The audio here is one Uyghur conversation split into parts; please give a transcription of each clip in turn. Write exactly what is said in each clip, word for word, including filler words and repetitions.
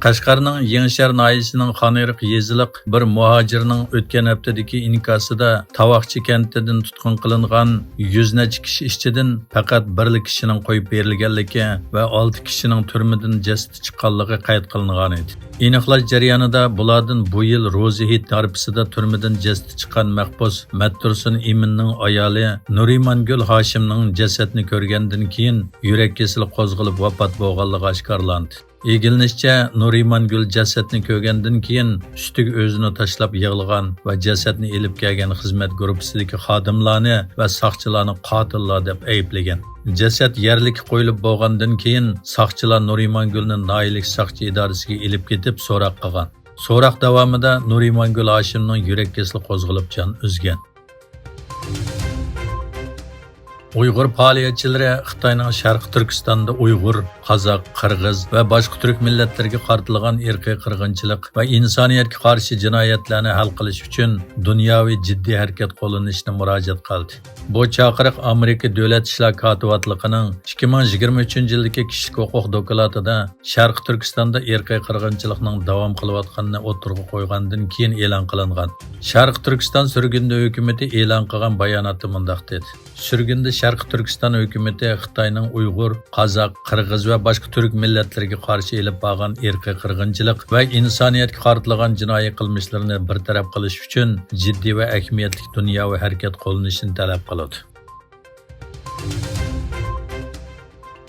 قەشقەرنىڭ يېڭىشەھەر ناھىيەسىنىڭ خانئېرىق يېزىلىق بىر مۇھاجىرنىڭ ئۆتكەن ھەپتىدىكى ئىنكاسىدا تاۋاقچى كەنتىدىن تۇتقۇن قىلىنغان يۈز نەچچە كىشى ئىچىدىن پەقەت بىرلا كىشىنىڭ قويۇپ بېرىلگەنلىكى ۋە ئالتە كىشىنىڭ تۈرمىدىن جەسىتى چىققانلىقى قەيت قىلىنغانىدى. ئېنىقلاش جەريانىدا، بۇلاردىن بۇ يىل روزى ھېيت ھارپىسىدا تۈرمىدىن جەسىتى چىققان مەھبۇس مەتتۇرسۇن ئىمىننىڭ ئايالى نۇرىمانگۈل ھاشىمنىڭ جەسەتنى كۆرگەندىن كېيىن يۈرەك كېسىلى قوزغىلىپ ۋاپات بولغانلىقى ئاشكارىلاندى. ئىگىلىنىشىچە، نۇرىمانگۈل جەسەتنى كۆرگەندىن كېيىن ئۈستىگە ئۆزىنى تاشلاپ يىغلىغان ۋە جەسەتنى ئېلىپ كەلگەن خىزمەت گۇرۇپپىسىدىكى خادىملارنى ۋە ساقچىلارنى قاتىللار دەپ ئەيىبلىگەن. جەسەت يەرلىككە قويۇلۇپ بولغاندىن كېيىن، ساقچىلار نۇرىمانگۈلنى ناھىيەلىك ساقچى ئىدارىسىگە ئېلىپ كېتىپ سوراق قىلغان. سوراق داۋامىدا نۇرىمانگۈل ھاشىمنىڭ يۈرەك كېسىلى قوزغىلىپ جان ئۈزگەن. ئۇيغۇر پائالىيەتچىلىرى خىتاينىڭ شەرقىي تۈركىستاندا ئۇيغۇر، قازاق، قىرغىز ۋە باشقا تۈرك مىللەتلىرىگە قارىتىلغان ئىرقىي قىرغىنچىلىق ۋە ئىنسانىيەتكە قارشى جىنايەتلەرنى ھەل قىلىش ئۈچۈن دۇنياۋى جىددىي ھەرىكەت قوللىنىشنى مۇراجىئەت قىلدى. بۇ چاقىرىق ئامېرىكا دۆلەت ئىشلار كاتىۋاتلىقىنىڭ ئىككى مىڭ يىگىرمە ئۈچىنچى يىلدىكى كىشىلىك ھوقۇق دوكلاتىدا شەرقىي تۈركىستاندا ئىرقىي قىرغىنچىلىقنىڭ داۋام قىلىۋاتقىنىنى ئوتتۇرىغا قويغاندىن كېيىن ئېلان قىلىنغان. شەرقىي تۈركىستان سۈرگۈندە ھۆكۈمىتى ئېلان قىلغان باياناتتا مۇنداق دېدى: سۈرگۈندە شەرقىي تۈركىستان ھۆكۈمىتى خىتاينىڭ ئۇيغۇر، قازاق، قىرغىز ۋە باشقا تۈرك مىللەتلىرىگە قارشى ئېلىپ بارغان ئىرقىي قىرغىنچىلىق ۋە ئىنسانىيەتكە قارىتىلغان جىنايى قىلمىشلىرىنى بىر تەرەپ قىلىش ئۈچۈن جىددىي ۋە ئەھمىيەتلىك دۇنياۋى ھەرىكەت قوللىنىشىنى تەلەپ قىلىدۇ.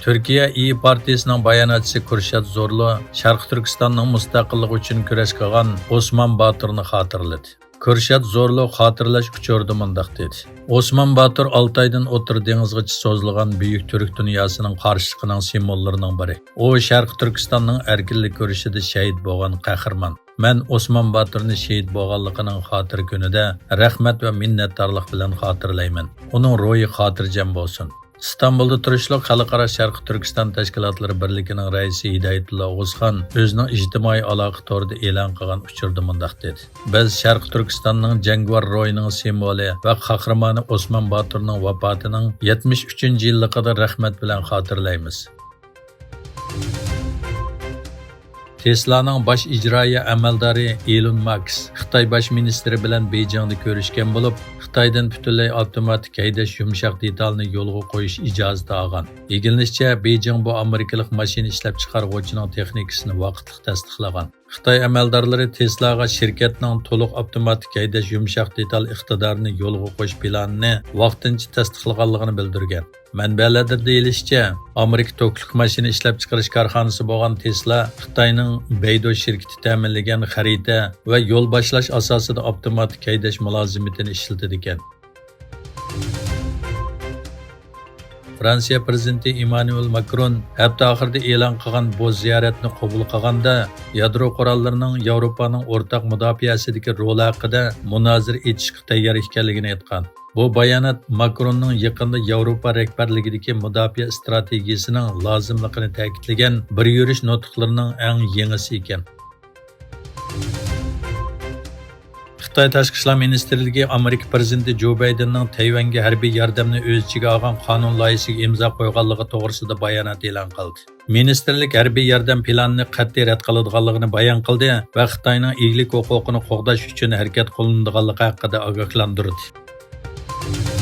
تۈركىيە ئىيى پارتىيىسىنىڭ باياناتچىسى كۈرشات زورلۇ شەرقىي تۈركىستاننىڭ مۇستەقىللىقى ئۈچۈن كۈرەش قىلغان ئوسمان باتۇرنى خاتىرىلىدى. كۈرشات زورلۇ خاتىرىلەش ئۇچۇرىدا مۇنداق دېدى: ئوسمان باتۇر ئالتايدىن ئوتتۇرا دېڭىزغىچە سوزۇلغان بۈيۈك تۈرك دۇنياسىنىڭ قارشىلىقىنىڭ سىمۋوللىرىنىڭ بىرى. ئۇ شەرقىي تۈركىستاننىڭ ئەركىنلىك كۈرىشىدە شېھىت بولغان قەھرىمان. مەن ئوسمان باتۇرنى شېھىت بولغانلىقىنىڭ خاتىرە كۈنىدە رەھمەت ۋە مىننەتدارلىق بىلەن خاتىرىلەيمەن. ئۇنىڭ روھى خاتىرجەم بولسۇن. ئىستانبۇلدا تۇرۇشلۇق خەلقئارا شەرقىي تۈركىستان تەشكىلاتلىرى بىرلىكىنىڭ رەئىسى ھىدايەتۇللا ئوغۇزخان ئۆزىنىڭ ئىجتىمائىي ئالاقە تورىدا ئېلان قىلغان ئۇچۇردا مۇنداق دېدى: بىز شەرقىي تۈركىستاننىڭ جەڭگىۋار روھىنىڭ سىمۋولى ۋە قەھرىمانى ئوسمان باتۇرنىڭ ۋاپاتىنىڭ يەتمىش ئۈچىنچى يىللىقىدا رەھمەت بىلەن خاتىرىلەيمىز. تېسلانىڭ باش ئىجرائىيە ئەمەلدارى ئېلون ماسك خىتاي باش مىنىستىرى بىلەن بېيجىڭدا كۆرۈشكەن بولۇپ، خىتايدىن پۈتۈنلەي ئاپتوماتىك ھەيدەش يۇمشاق دېتالىنى يولغا قويۇش ئىجازىتى ئالغان. ئىگىلىنىشىچە، بېيجىڭ بۇ ئامېرىكىلىق ماشىنا ئىشلەپچىقارغۇچىنىڭ تېخنىكىسىنى ۋاقىتلىق تەستىقلىغان. خىتاي ئەمەلدارلىرى تېسلاغا شىركەتنىڭ تولۇق ئاپتوماتىك ھەيدەش يۇمشاق دېتال ئىقتىدارىنى يولغا قويۇش پىلانىنى ۋاقتىنچە تەستىقلىغانلىقىنى بىلدۈرگەن. مەنبەلەردىن دېيىلىشىچە، ئامېرىكا توكلۇق ماشىنا ئىشلەپچىقىرىش كارخانىسى بولغان تېسلا خىتاينىڭ بەيدۇ شىركىتى تەمىنلىگەن خەرىتە ۋە يول باشلاش ئاساسىدا ئاپتوماتىك ھەيدەش مۇلازىمىتىنى ئىشلىتىدىكەن. فرانسىيە پىرېزىدېنتى ئېممانۇئېل ماكرون ھەپتە ئاخىرىدا ئېلان قىلغان بۇ زىيارەتنى قوبۇل قىلغاندا، يادرو قوراللىرىنىڭ ياۋروپانىڭ ئورتاق مۇداپىئەسىدىكى رولى ھەققىدە مۇنازىرە ئېچىشقا تەييار ئىكەنلىكىنى ئېيتقان. بۇ بايانات ماكروننىڭ يېقىندا ياۋروپا رەھبەرلىكىدىكى مۇداپىئە ئىستراتېگىيىسىنىڭ لازىملىقىنى تەكىتلىگەن بىر يۈرۈش نۇتۇقلىرىنىڭ ئەڭ يېڭىسى ئىكەن. خىتاي تاشقى ئىشلار مىنىستىرلىكى ئامېرىكا پىرېزىدېنتى جو بايدېننىڭ تەيۋەنگە ھەربىي ياردەمنى ئۆز ئىچىگە ئالغان قانۇن لايىھىسىگە ئىمزا قويغانلىقى توغرىسىدا بايانات ئېلان قىلدى. مىنىستىرلىك ھەربىي ياردەم پىلانىنى قەتئىي رەت قىلىدىغانلىقىنى بايان قىلدى ۋە خىتاينىڭ ئىگىلىك ھوقۇقىنى قوغداش ئۈچۈن ھەرىكەت قوللىنىدىغانلىقى ھەققىدە ئاگاھلاندۇردى.